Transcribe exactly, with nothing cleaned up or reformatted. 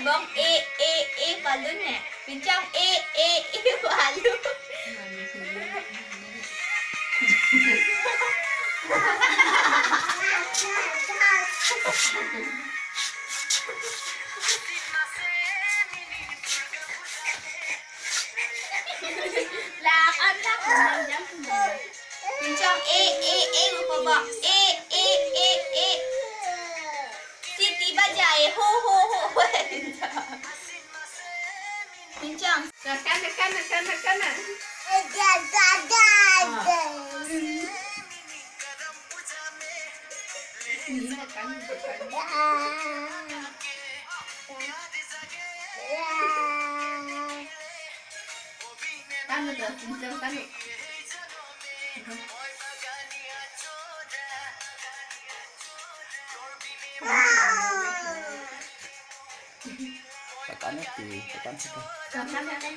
Bong e e e balloon ne. Pinchong e e e balloon. Lak an lak an jam. Pinchong e e e, upo bong e e e e. Siti bajaye ho ho ho. Pinchong. Kan kan kan kan kan. Kan betul, pinchong kan. Tekan itu, tekan situ. Tekan, tekan.